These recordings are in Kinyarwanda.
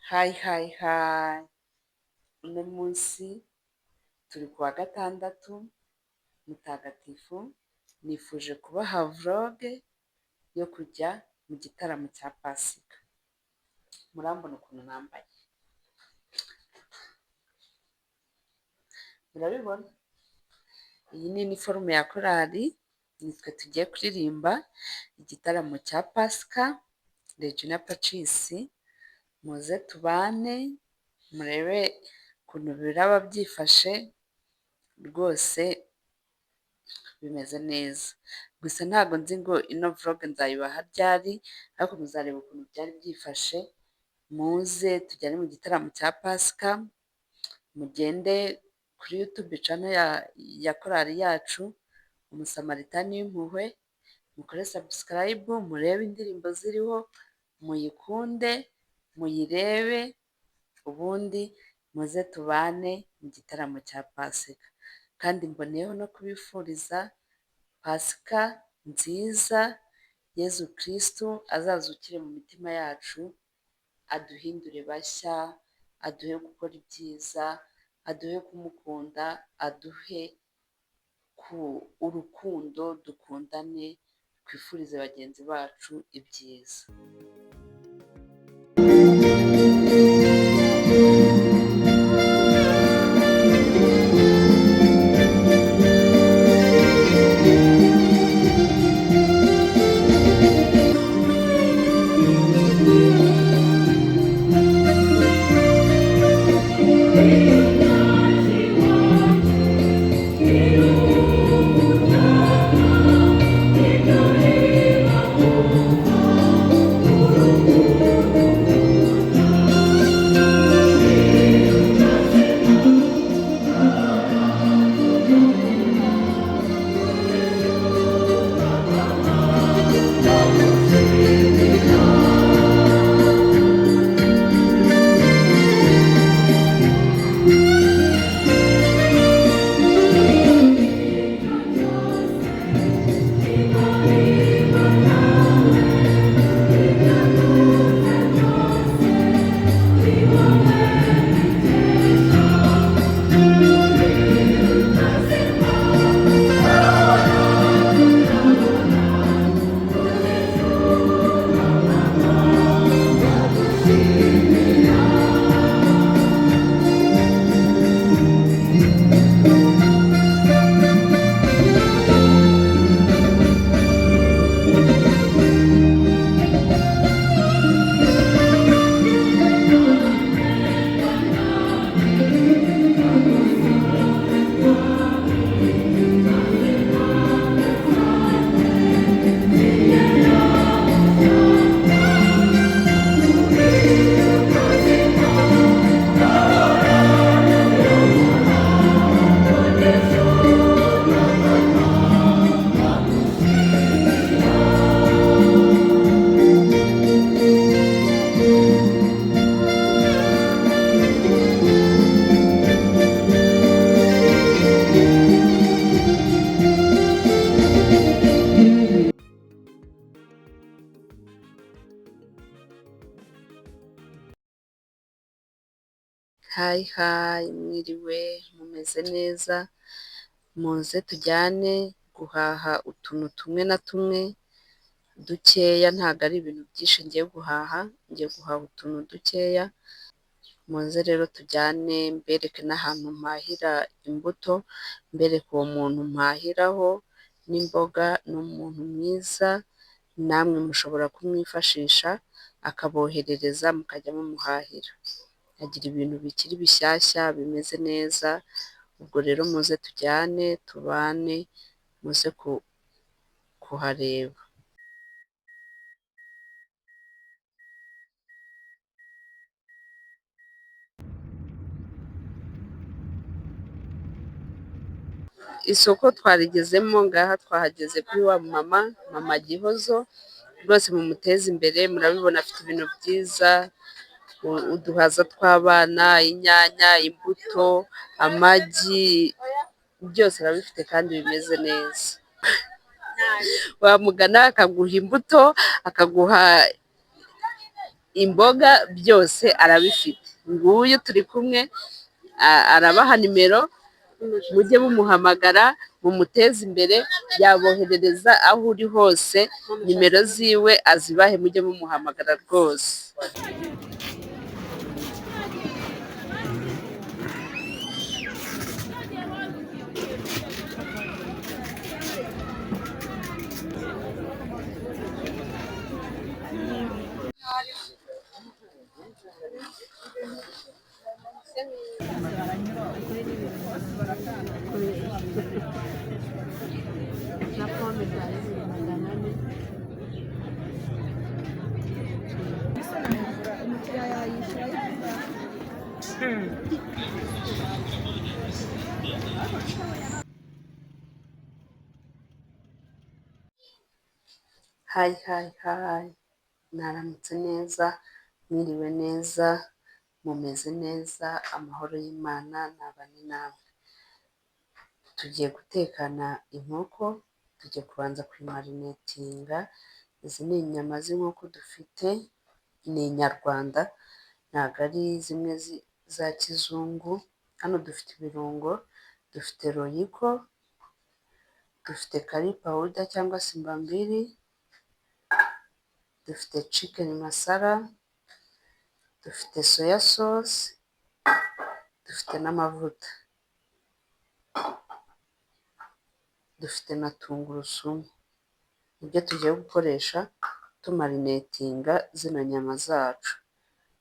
Hi hi hi! Uno munsi turi ku wa gatandatu mutagatifu, nifuje kubaha vlog yo kujya mu gitaramo cya Pasika. Murambona ukuntu nambaye, murabibona? Iyi ni iniforume ya korali, nitwe tugiye kuririmba igitaramo cya Pasika, Regina Pacis, muze tubane murebe ukuntu biraba byifashe, rwose bimeze neza. Gusa ntabwo nzi ngo ino vlog nzayibaha ryari, ariko muzareba ukuntu byari byifashe, muze tujyane mu gitaramo cya Pasika, mugende kuri YouTube channel ya korali yacu, Umusamaritani w'impuhwe, mukore subscribe, murebe indirimbo ziriho, muyikunde, muyirebe, ubundi muze tubane mu gitaramo cya Pasika. Kandi mboneyeho no kubifuriza Pasika nziza, Yezu Kristu azazukire mu mitima yacu, aduhindure bashya, aduhe gukora ibyiza, aduhe kumukunda, aduhe urukundo, dukundane, twifurize bagenzi bacu ibyiza. Hi hi! Mwiriwe mumeze neza, muze tujyane guhaha utuntu tumwe na tumwe dukeya, ntabwo ari ibintu byinshi ngiye guhaha, ngiye guhaha utuntu dukeya, muze rero tujyane mbereke n'ahantu mpahira imbuto, mbereke uwo muntu mpahiraho n'imboga, ni umuntu mwiza, namwe mushobora kumwifashisha akaboherereza mukajya mumuhahira. Agira ibintu bikiri bishyashya bimeze neza, ubwo rero muze tujyane tubane, muze kuhareba. Isoko twarigezemo, ngaha twahageze kuri wa mama, Mama Gihozo, rwose mumuteze imbere, murabibona afite ibintu byiza, uduhaza tw'abana, inyanya, imbuto, amagi, byose arabifite kandi bimeze neza. Wamugana akaguha imbuto, akaguha Imboga byose arabifite. Nguyu turi kumwe, arabaha nimero, mujye mumuhamagara mumuteze imbere, yaboherereza aho uri hose, nimero ziwe azibahe mujye mumuhamagara rwose. Na pome za 400. Hi hi hi, mwaramutse neza, mwiriwe neza, mumeze neza, amahoro y'Imana nabane namwe. Tugiye gutekana inkoko, tugiye kubanza kuyimarinetinga. Izi ni inyama z'inkoko dufite, ni inyarwanda, ntabwo ari zimwe za kizungu. Hano dufite ibirungo, dufite Royco, dufite curry powder cyangwa simbambiri, dufite chicken masala, dufite soya sauce, dufite n'amavuta, dufite na tungurusumu. Nibyo tugiye gukoresha tumarinetinga zino nyama zacu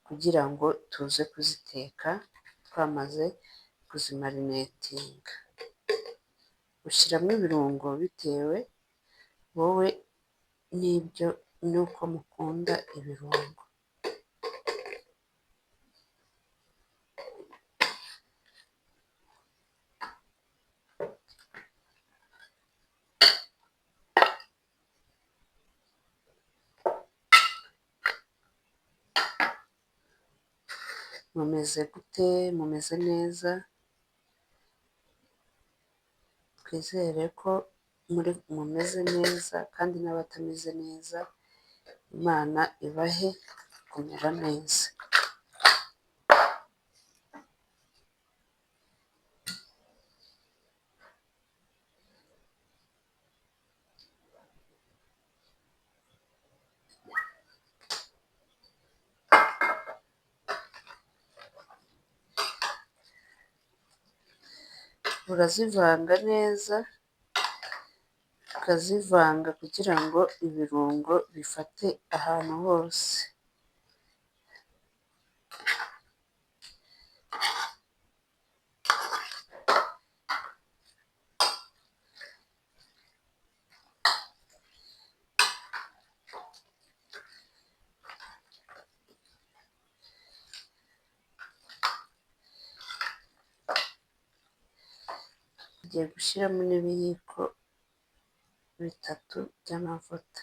kugira ngo tuze kuziteka twamaze kuzimarinetinga. Ushyiramo ibirungo bitewe wowe n'ibyo n'uko mukunda ibirungo. Mumeze gute? Mumeze neza? Twizere ko mumeze neza, kandi n'abatameze neza Imana ibahe kumera neza. Urazivanga neza, ukazivanga kugira ngo ibirungo bifate ahantu hose. Tugiye gushyiramo n'ibiyiko 3 by'amavuta.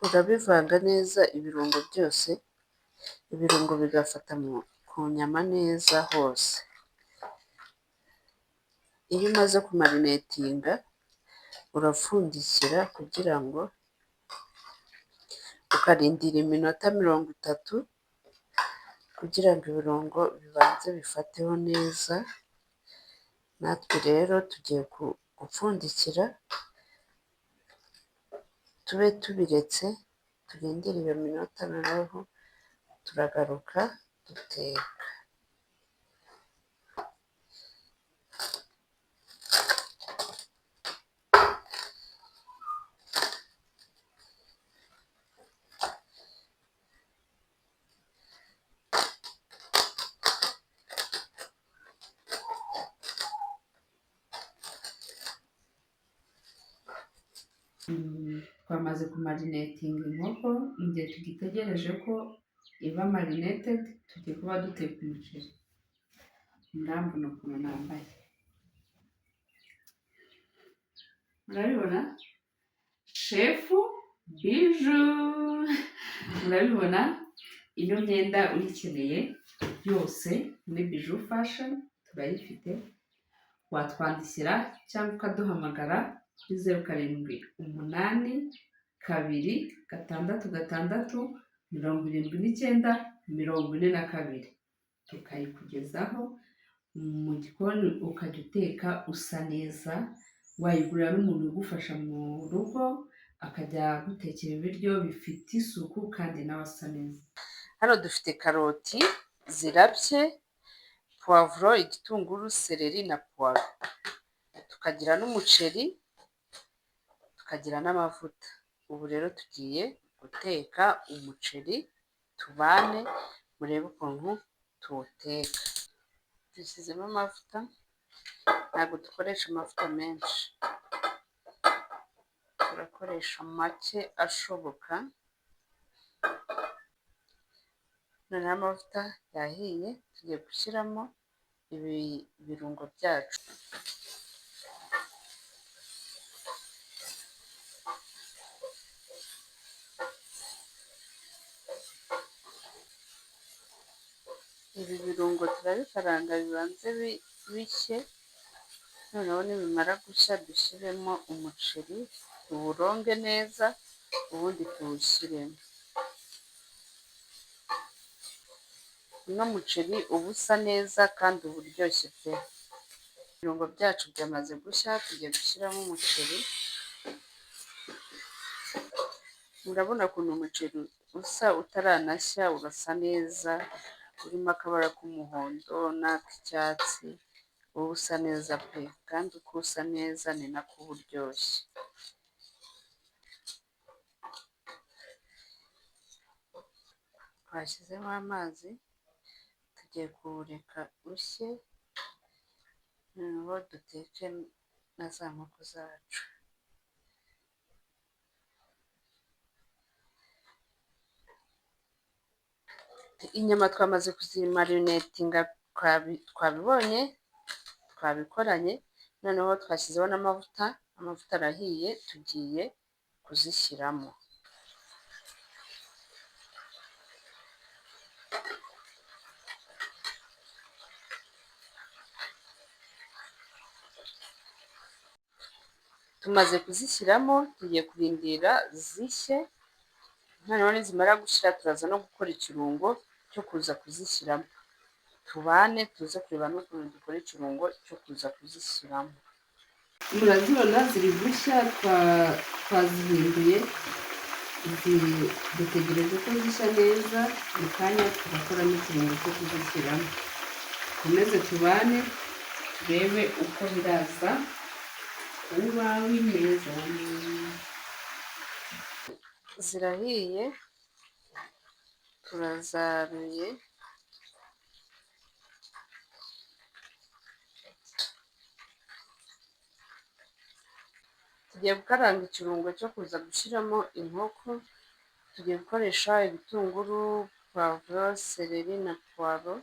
Urabivanga neza ibirungo byose, ibirungo bigafata ku nyama neza hose. Iyo umaze kumarinetinga urapfundikira kugira ngo ukarindira iminota 30 kugira ngo ibirungo bibanze bifateho neza. Natwe rero tugiye gupfundikira, tube tubiretse turindire iyo minota, noneho turagaruka duteka. Twamaze kumarinetinga inkoko, mu gihe tugitegereje ko iba marinetedi tugiye kuba duteka umuceri. Murambona ukuntu nambaye. Murabibona, Chef Bijou, murabibona. Ino myenda uyikeneye yose muri Bijou Fashion turayifite, watwandikira cyangwa ukaduhamagara kuri 0782 66 79 42, tukayikugezaho mu gikoni ukajya uteka usa neza. Wayigurira n'umuntu ugufasha mu rugo akajya agutekera ibiryo bifite isuku kandi nawe asa neza. Hano dufite karoti zirabye, puwavuro, igitunguru, seleri na puwaro, tukagira n'umuceri, tukagira n'amavuta. Ubu rero tugiye guteka umuceri, tubane murebe ukuntu tuwuteka. Dushyizemo amavuta, ntabwo dukoresha amavuta menshi, turakoresha make ashoboka. Noneho amavuta yahiye, tugiye gushyiramo ibi birungo byacu. Ibi birungo turabikaranga bibanze bishye, noneho nibimara gushya dushyiremo umuceri, tuwuronge neza, ubundi tuwushyiremo. Uno muceri uba usa neza kandi uba uryoshye pe! Ibirungo byacu byamaze gushya, tugiye gushyiramo umuceri. Murabona ukuntu umuceri usa utaranashya, urasa neza, urimo akabara k'umuhondo n'ak'icyatsi, uba usa neza pe! Kandi uko usa neza ni nako uba uryoshye. Twashyizemo amazi, tugiye kuwureka ushye, noneho duteke na za nkoko zacu. Inyama twamaze kuzimarinetinga, twabibonye, twabikoranye, noneho twashyizeho n'amavuta, amavuta arahiye, tugiye kuzishyiramo. Tumaze kuzishyiramo, tugiye kurindira zishye, noneho nizimara gushya turaza no gukora ikirungo cyo kuza kuzishyiramo. Tubane tuze kureba n'ukuntu dukora ikirungo cyo kuza kuzishyiramo. Murazibona ziri gushya, twazihinduye, dutegereje ko zishya neza, mu kanya turakoramo ikirungo cyo kuzishyiramo. Dukomeze tubane turebe uko biraza kuba bimeze. Zirahiye, turazaruye. Tugiye gukaranga ikirungo cyo kuza gushyiramo inkoko, tugiye gukoresha ibitunguru, puwavuro, seleri na puwaro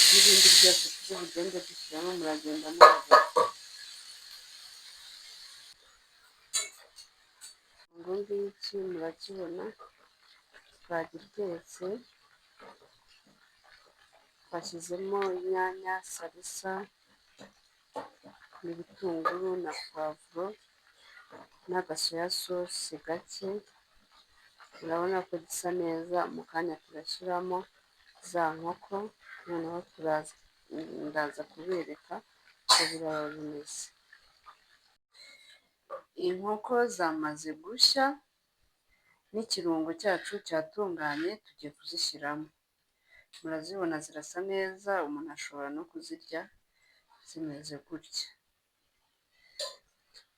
n'ibindi byose turi bugende dushyiramo, muragenda mubibona. Ngo ngiki murakibona, twagitetse, twashyizemo inyanya, salisa n'ibitunguru na puwavuro n'agasoya sosi gake, murabona ko gisa neza. Mu kanya turashyiramo za nkoko, noneho ndaza kubereka uko biraba bimeze. Inkoko zamaze gushya n'ikirungo cyacu cyatunganye, tugiye kuzishyiramo. Murazibona zirasa neza, umuntu ashobora no kuzirya zimeze gutya.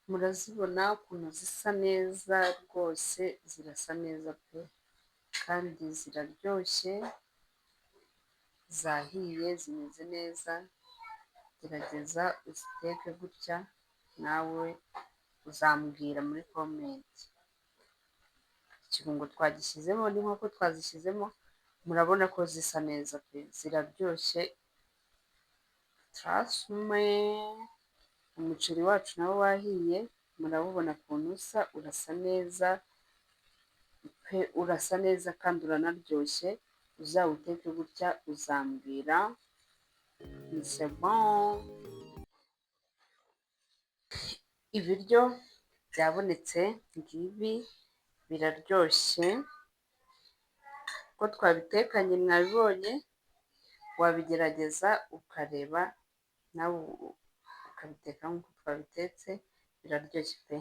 Murazibona ukuntu zisa neza rwose, zirasa neza pe! Kandi ziraryoshye, zahiye zimeze neza, gerageza uziteke gutya nawe uzambwira muri comment. Ikirungo twagishyizemo n'inkoko twazishyizemo, murabona ko zisa neza pe! Ziraryoshye, trust me. Umuceri wacu nawo wahiye, Murabubona ukuntu usa, urasa neza pe, urasa neza kandi uranaryoshye. Uzawuteke gutya uzambwira ni c'est bon. Ibiryo byabonetse ngibi, biraryoshye uko twabitekanye mwabibonye. Wabigerageza ukareba nawe ukabiteka nk'uko twabitetse, biraryoshye pe.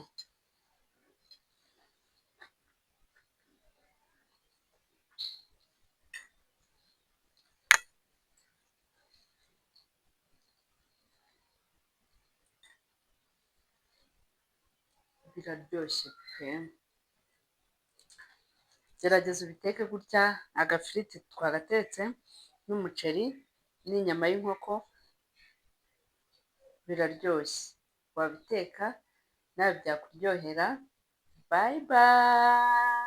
Biraryoshye pe. Gerageza ubiteke gutya. Agafiriti twagatetse n'umuceri n'inyama y'inkoko, biraryoshye. Wabiteka nawe byakuryohera. Bye bye.